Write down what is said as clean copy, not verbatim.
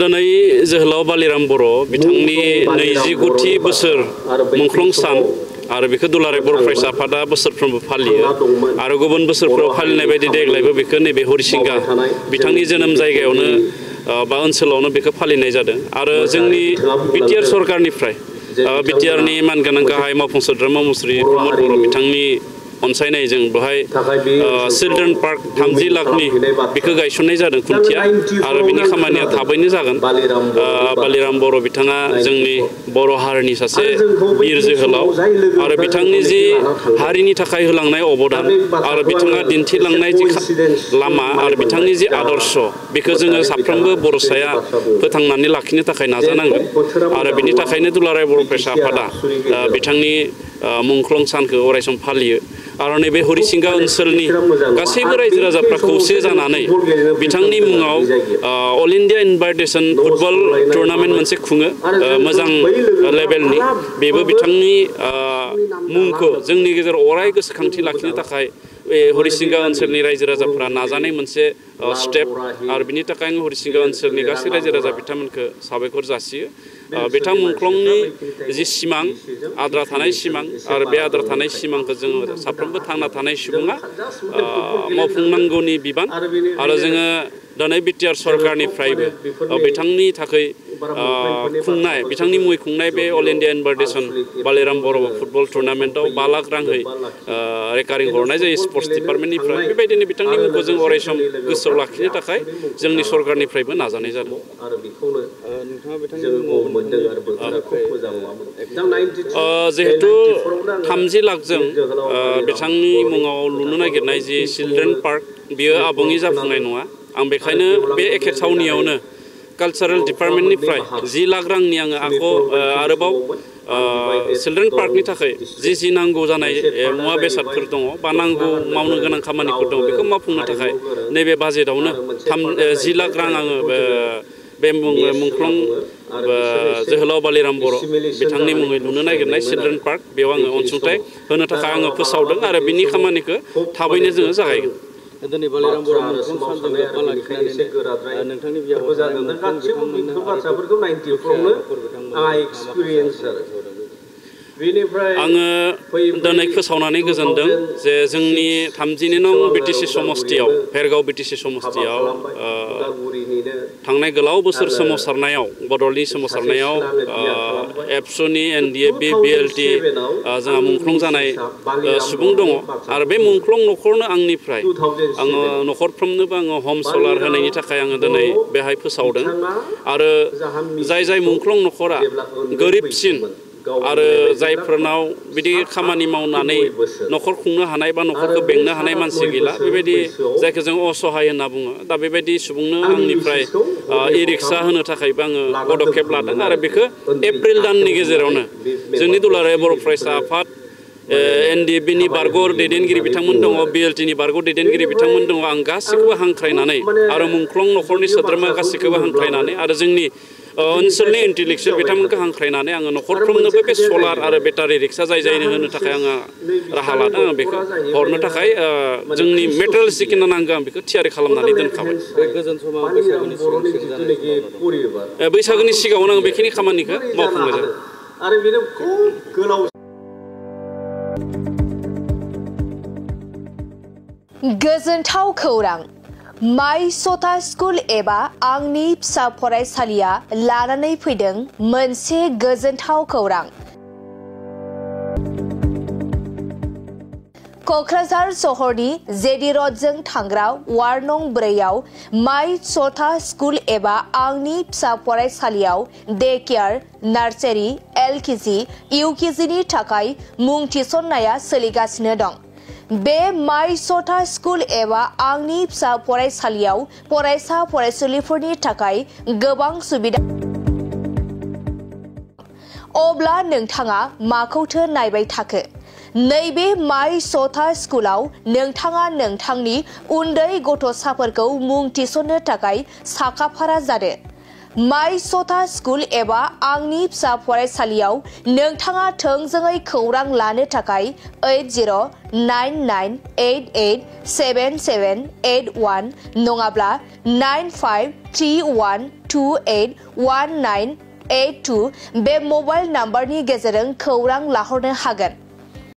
दिनै जोहोलाव बालिराम बर' बिथांनि 29थि बोसोर मुंख्लं सान आरो बेखौ दुलाराय बर' फरायसा आफादा बोसोरफ्रोमबो फालियो आरो गुबुन बोसोरफ्राव फालिनाय बायदि देग्लायबो बेखौ नैबे हरिसिंगा बिथांनि जोनोम जायगायावनो बा ओनसोलावनो बेखौ फालिनाय जादों आरो जोंनि बिटिआर सरकारनिफ्राय बिटिआरनि मानगोनां गाहाय मावफुं सोद्रोमा मुस्रि प्रमद बर' बिथांनि अनसायनायजों बेवहाय चिल्ड्रेन पार्क 30 लाखनि बेखौ गायसननाय जादों खुन्थिया आरो बिनि खामानिया थाबैनो जागोन। बालिराम बर' बिथाङा जोंनि बर' हारिनि सासे बिर जोहोलाव आरो बिथांनि जि हारिनि थाखाय होलांनाय अबदान आरो बिथाङा दिन्थिलांनाय जि लामा आरो बिथांनि जि आदर्श बेखौ जोङो साफ्रोमबो बर'साया फोथांनानै लाखिनो थाखाय नाजानांगोन आरो बिनि थाखायनो दुलाराय बर' फरायसा आफादा बिथांनि मुंख्लं सानखौ अरायसम फालियो आरो नैबे हरिसिंगा ओनसोलनि गासैबो रायजो राजाफ्रा खौसे जानानै बिथांनि मुङाव अल इन्डिया इनभाइटेशन फुटबल टुर्नामेन्ट मोनसे खुङो मोजां लेभेलनि बेबो बिथांनि मुंखौ जोंनि गेजेराव अराय गोसोखांथि लाखिनो थाखाय बे हरिसिंगा ओनसोलनि रायजो राजाफ्रा नाजानाय मोनसे स्टेप आरो बिनि थाखाय आं हरिसिंगा ओनसोलनि गासै रायजो राजा बिथांमोनखौ साबायखर जासियो। बिथां मुंख्लंनि जि सिमां आद्रा थानाय सिमां आरो बे आद्रा थानाय सिमांखौ जोङो साफ्रोमबो थांना थानाय सुबुङा मावफुंनांगौनि बिबान आरो जोङो दिनै बिटिआर सरकारनिफ्रायबो बिथांनि थाखाय खुंनाय बिथांनि मुङै खुंनाय बे अल इन्डिया इनभाइटेशन बालिराम बर' फुटबल टुर्नामेन्टआव 5 लाख राङै रेकारिं हरनाय जायो स्पर्ट्स डिपार्टमेन्टनिफ्राय बेबायदिनो बिथांनि मुंखौ जों अरायसम गोसोआव लाखिनो थाखाय जोंनि सरकारनिफ्रायबो नाजानाय जादों। जिहेतु 30 लाखजों बिथांनि मुङाव लुनो नागिरनाय जि चिल्ड्रेन पार्क बियो आबुङै जाफुंनाय नङा आं बेखायनो बे एखे थावनियावनो कालचारेल डिपार्टमेन्टनिफ्राय 10 लाख रांनि आङो आरोबाव चिल्ड्रेन पार्कनि थाखाय जि नांगौ जानाय मुवा बेसादफोर दङ बा नांगौ मावनो गोनां खामानिफोर दङ बेखौ मावफुंनो थाखाय नैबे बाजेटआवनो 10 लाख रां आङो बे मुंख्लं जोहोलाव बालिराम बर' बिथांनि मुङै लुनो नागिरनाय चिल्ड्रेन पार्क बेयाव आङो अनसुंथाइ होनो थाखाय आङो फोसावदों आरो बिनि खामानिखौ थाबैनो जोङो जागायगोन। दिनै बालिराम बर' मुंख्लं सानजों लोब्बा लाखिनानै नोंथांनि बेयाव गासैबो बेफोर बाथ्राफोरखौ 90फ्रावनो आंहा एक्सपिरियेन्स आङो दिनै फोसावनानै गोजोनदों जे जोंनि 30 नं बिटिसि समस्तियाव भेरगाव बिटिसि समस्तियाव थांनाय गोलाव बोसोर सोमावसारनायाव बड'लेण्डनि सोमावसारनायाव एबसुनि एनडिएफबि बिएलटि जोंहा मुंख्लं जानाय सुबुं दङ आरो बे मुंख्लं न'खरनो आंनिफ्राय आङो न'खरफ्रोमनोबो आङो हम सलार होनायनि थाखाय आङो दिनै बेहाय फोसावदों आरो जाय मुंख्लं न'खरा गोरिबसिन आरो जायफोरनाव बिदि खामानि मावनानै न'खर खुंनो हानाय बा न'खरखौ बेंनो हानाय मानसि गैला बेबायदि जायखौ जों असहाय होनना बुङो दा बेबायदि सुबुंनो आंनिफ्राय इ-रिक्सा होनो थाखायबो आङो पदक्षेप लादों आरो बेखौ एप्रिल दाननि गेजेरावनो जोंनि दुलाराय बर' फरायसा आफाद एनडिएफबिनि बारग' दैदेनगिरि बिथांमोन दङ बिएलटिनि बारग' दैदेनगिरि बिथांमोन दङ आं गासैखौबो हांख्रायनानै आरो मुंख्लं न'खरनि सोद्रोमा गासैखौबो हांख्रायनानै आरो जोंनि ओनसोलनि इन्टेलेक्सुयेल बिथांमोनखौ हांख्रायनानै आङो न'खरफ्रोमनोबो बे सलार आरो बेटारि रिक्सा जायनो होनो थाखाय आङो राहा लादों आं बेखौ हरनो थाखाय जोंनि मेटेरियेल जिखिनि नांगौ आं बेखौ थियारि खालामनानै दोनखाबाय। बैसागोनि सिगाङावनो आं बेखिनि खामानिखौ मावफुंनाय जादों। गोजोनथाव खौरां माइ सथा स्कुल एबा आंनि फिसा फरायसालिया लानानै फैदों मोनसे गोजोनथाव खौरां। क'क्राझार सहरनि जेडि र'डजों थांग्रा वार्ड नं 4आव माइ सथा स्कुल एबा आंनि फिसा फरायसालियाव डे केयार नार्सारि एलकेजि इउकेजिनि थाखाय मुं थिसननाया सोलिगासिनो दं। बे माइ सथा स्कुल एबा आंनि फिसा फरायसालियाव फरायसा फरायसुलिफोरनि थाखाय गोबां सुबिदा अब्ला नोंथाङा माखौथो नायबाय थाखो? नैबे माइ सथा स्कुलाव नोंथाङा नोंथांनि उन्दै गथ'साफोरखौ मुं थिसननो थाखाय साखाफारा जादो। माइ सथा स्कुल एबा आंनि फिसा फरायसालियाव नोंथाङा थोंजोङै खौरां लानो थाखाय 8099887781 नङाब्ला 9531281982 बे मबाइल नाम्बारनि गेजेरजों खौरां लाहरनो हागोन।